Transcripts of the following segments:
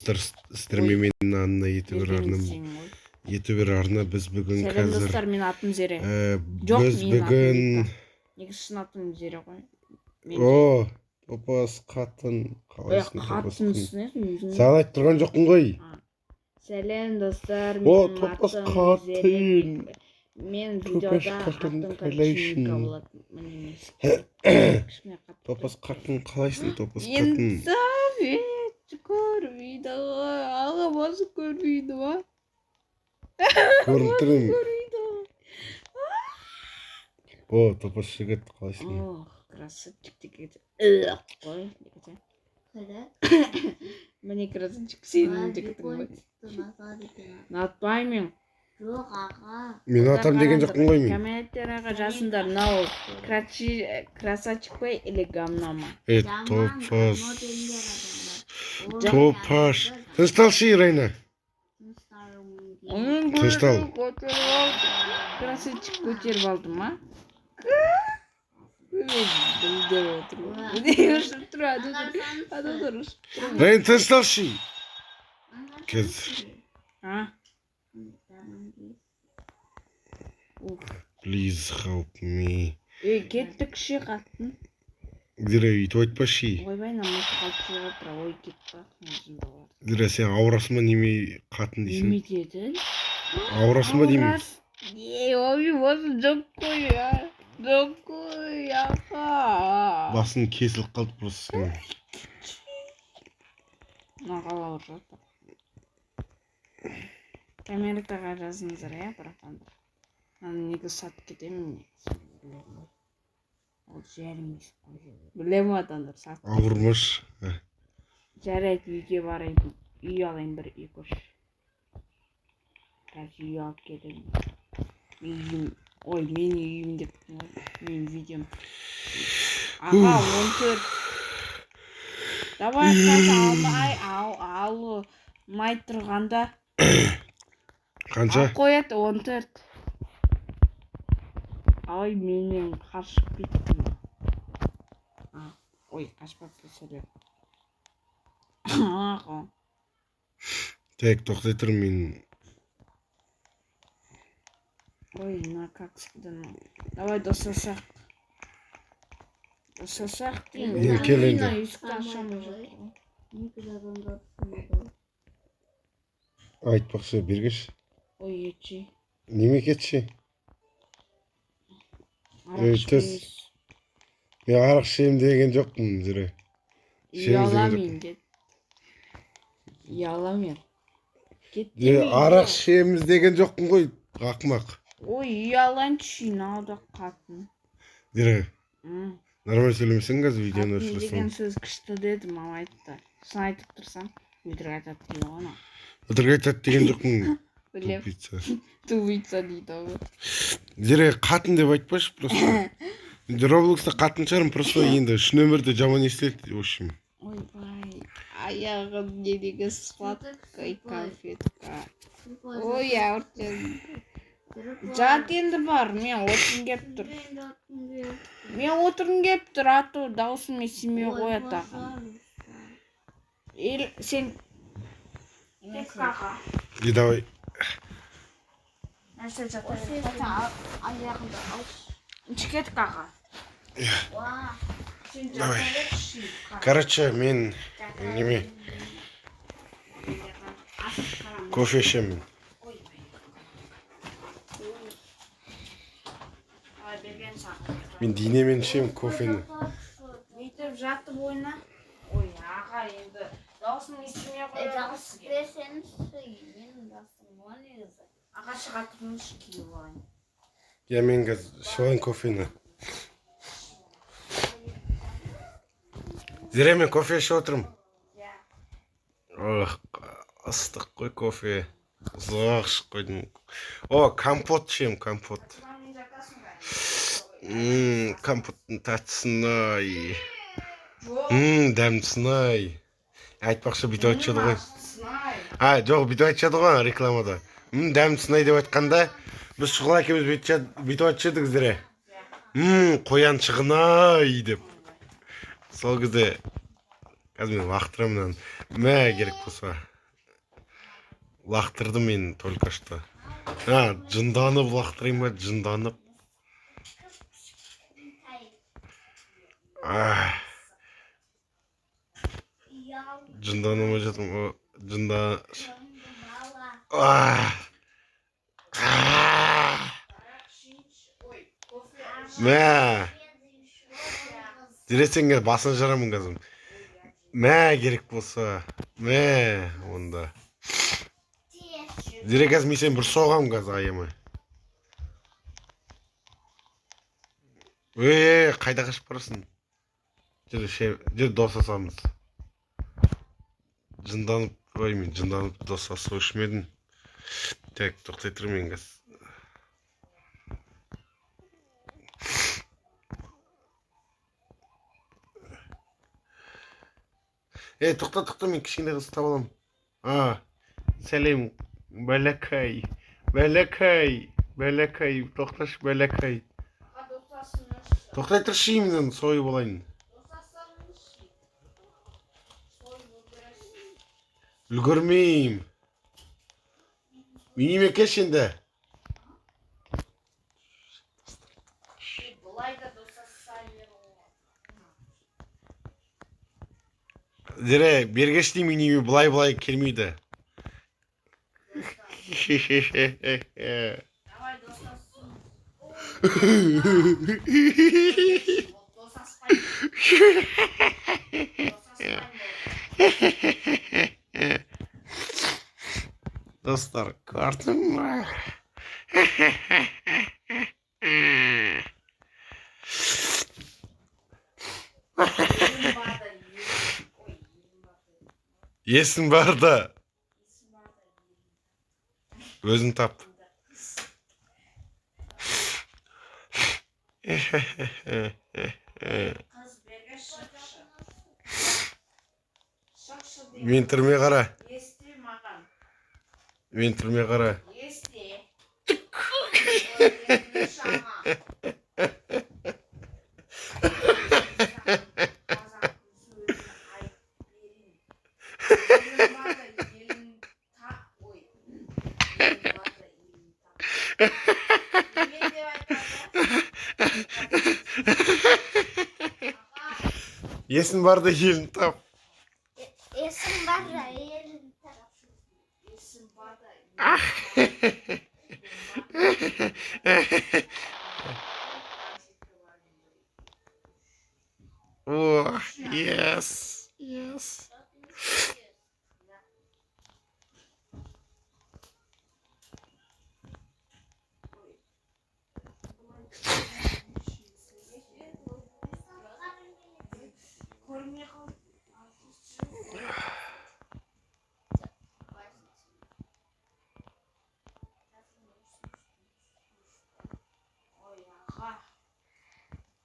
Достар, сіздермен мен Анна ютубер арнам, ютубер арна. Біз бүгін Сәлем, қазір достар, менің атым Зере. Жоқ, біз менің атым бүгін Вика. Негізі шын атым Зере ғой. Мен О, топас қатын, қалайсың, топас қатын қатын? түсінесің өзің. Саған айтып тұрған жоқпын ғой. Сәлем, достар, О, менің топас атым қатын. Зере. Мен Топас видеода қатын, атым короче Вика қалайсың? болады. Міне, мен кішкене қатты. Топас қатын, қалайсың, топас қатын? Енді көрмейді ғой. Аға, басы көрмейді ма? Көрініп тұрмын. Көрмейді ғой. О, топас жігіт, қалайсың? Ох, красавчик деген. Қой деген. Міне, красавчик сенің жігітің ғой. Ұнатпаймын мен. Жоқ, аға. Мен атам деген жоқпын ғой мен. Комментарияға жазыңдар, мынау красавчик па или говно ма? Е, Жаман топас. говно деңдер адамдар. Ой, Топаш. адамдар Тынышталшы, Ирайна. тынышталуым керек. Тыныштал. Көтеріп алды. Красавчик көтеріп алды ма? Мен білдіріп отырмын. Міне, ұшып тұр адамдар. Адамдар ұшып тұр. Райна, тынышталшы. Қазір. А? Ух. Please help me. Ей, кеттік ше, қатын. Зира, өйтіп айтпашы. Ойбай, мына мылтық алып келіп отыр. Ой, кетті. Өзімді бар. Зира, сен ауырасың ба, неме, қатын дейсің? Неме дедің? Ауырасың ба деймін. Ей, ой, осы жоқ қой, а. Жоқ қой, аға. Басың кесіліп қалды просто сенің. Мына қала ауырып жатыр. Комментарияға жазыңыздар, иә, братандар. Мынаны негізі сатып кетемін негізі. Білемін ғой. Ол жер емес қой. Білемін, адамдар, сатып. Ауырмашы. Жарайды, үйге барайын. Үй алайын бір үй көрші. Қазір үй алып келемін. Үйім, ой, менің үйім деп ғой. Менің видеом. Аға, 14. Давай, қазір алмай, ал, алмай тұрғанда. Қанша? Алып қояды, 14. Ой, менен қашып кеттім. А, ой, қашпапты, сәлем. Аға. Так, тоқтай тұр мен. Ой, на, как всегда. Ну. Давай достасақ. Достасақ деймін. Енді кел енді. Мына есікті аша алмай жатыр ғой. Негізі адамдар түсінеді ғой. Айтпақшы, бергеш. Ой, етші. Неме, кетші. Арақ Ей, түс. ішпейміз. Мен арақ ішемін деген жоқпын, Зира. Ішеміз деген Ұяламын деді. Ұяламын. Кет Е, демей. арақ ішеміз деген жоқпын ғой, ақымақ. Ой, ұялайыншы, мынау да қатын. Зира, нормально сөйлемесең, қазір видеоны Қатын өшіресің. деген сөз күшті деді, мама айтты. Шын айтып тұрсам, өтірік айтады дейді ғой анау. Өтірік айтады деген жоқпын. Білем, Тупица. тупица дейді ғой. Зира, қатын деп айтпашы просто. Роблокста қатын шығармын, просто енді шын өмірде жаман естіледі, в общем. Ойбай, аяғым не деген сладкий конфетка. Тупой. Ой, ауыртты. Тупой. Жат енді, бар, мен отырғым келіп тұр. Мен де отқым келіп тұр. Мен отырғым келіп тұр, а то дауысым естімей Ой, қояды аға. пожалуйста. Или сен. Аға. И давай. Нәрсе жата. Осы аяғымды алшы. Кеттік, аға. Уа. Сен жата Давай. берші. Короче, мен неме, кофе ішемін. Давай, берген саған. Мен денемен ішемін кофені. Бүйтіп жатып ойна. Ой, аға, енді дауысым естімей Е, қояды дауыс сізге. берсеңізші, менің дауысым ғой негізі. Аға, шыға тұрыңызшы, киіп алайын. Я, мен қазір ішіп алайын кофені. Зира, мен кофе ішіп отырмын. Иә. Ох, ыстық қой кофе. Ұзақ ішіп қойдым. О, компот ішемін, компот. Мен жатасың ба? Компоттың тәттісін ай. Жоқ. Дәмдісін ай. Айтпақшы, бүйтіп айтышады ғой. Сынай. А, жоқ, бүйтіп айтышады ғой ана рекламада. Дәмдісін ай деп айтқанда, біз Шұғыла екеуміз бүйтіп айтушы едік, Зіре. Қоян шығын ай деп. Сол кезде қазір мен лақтырамын мынаны. Мә, керек болса. Лақтырды мені только что. А, жынданып лақтырайын ба, жынданып. Жындана алмай жатырмын. Жында... Мә. Дересең басын жарамын қазір. Мә керек болса. Мә онда. Дере қазір мен сені бір соғамын қазір аямай. Ей, қайда қашып барасың? Жүр достасамыз. Жынданып, ой, мен жынданып достасып ішмедім. Так, тоқтай тұр мен қазір. Ей, тоқта, тоқта, мен кішкене қыз таба аламын. А, сәлем, бәләкәй, бәләкәй, бәләкәй, тоқташы, бәләкәй. Тоқтай тұршы, мен сойып алайын. Үлгермеймін. Мен үйіме келші енді. Дере, бергеш деймін үйіме былай-былай келмейді. Давай достасың. Достар, көрдің ме? Есің бар да. Өзің тап. Мен түрме қара. Мен түрме қара. Есің бар да елін тап. Есің бар да елін тап. О, yes, yes.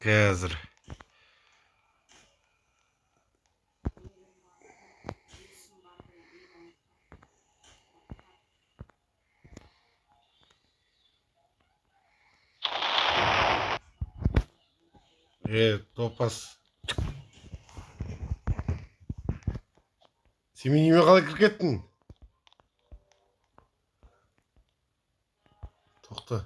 Қазір. Топас. Сен менің үйіме қалай кіріп кеттің? Тоқта.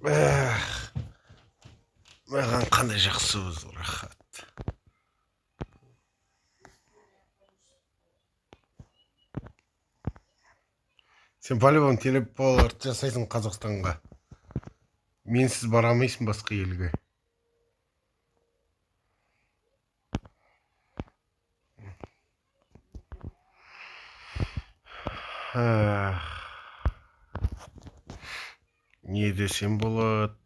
Эх, маған қандай жақсы өзі, рахат. Сен по-любому телепорт жасайсың Қазақстанға. Менсіз бара алмайсың басқа елге. Эх. Не десем болады.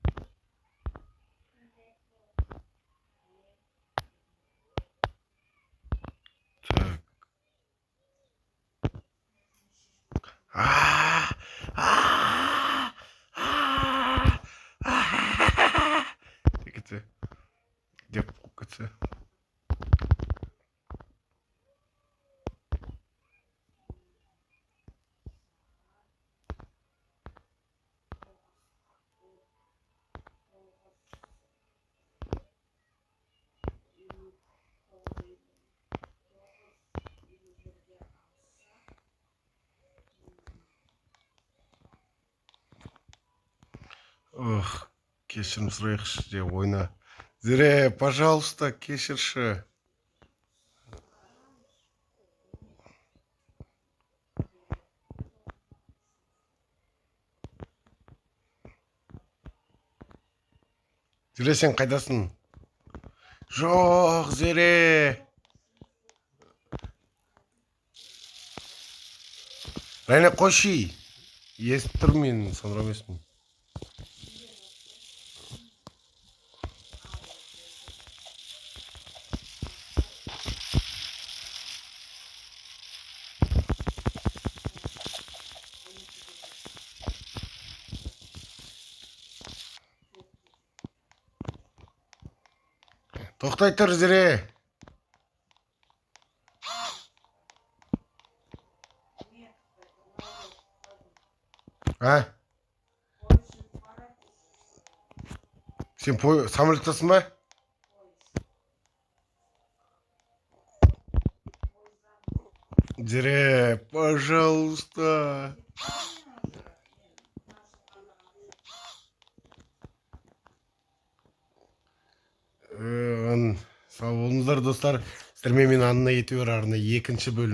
Так. Деп кетсе. Деп қуып кетсе. Ох, кешірім сұрайықшы де ойна. Зере, пожалуйста, кешірші. Зере, сен қайдасың? Жоқ, Зере. Райна, қойшы. Естіп тұрмын мен, сонра емеспін. Тоқтай тұр, Зере. А? Сен самолеттасың ба? Зере, пожалуйста. Сау болыңыздар, достар. Сіздермен мен Анна Етеуір арна 2-ші бөлім.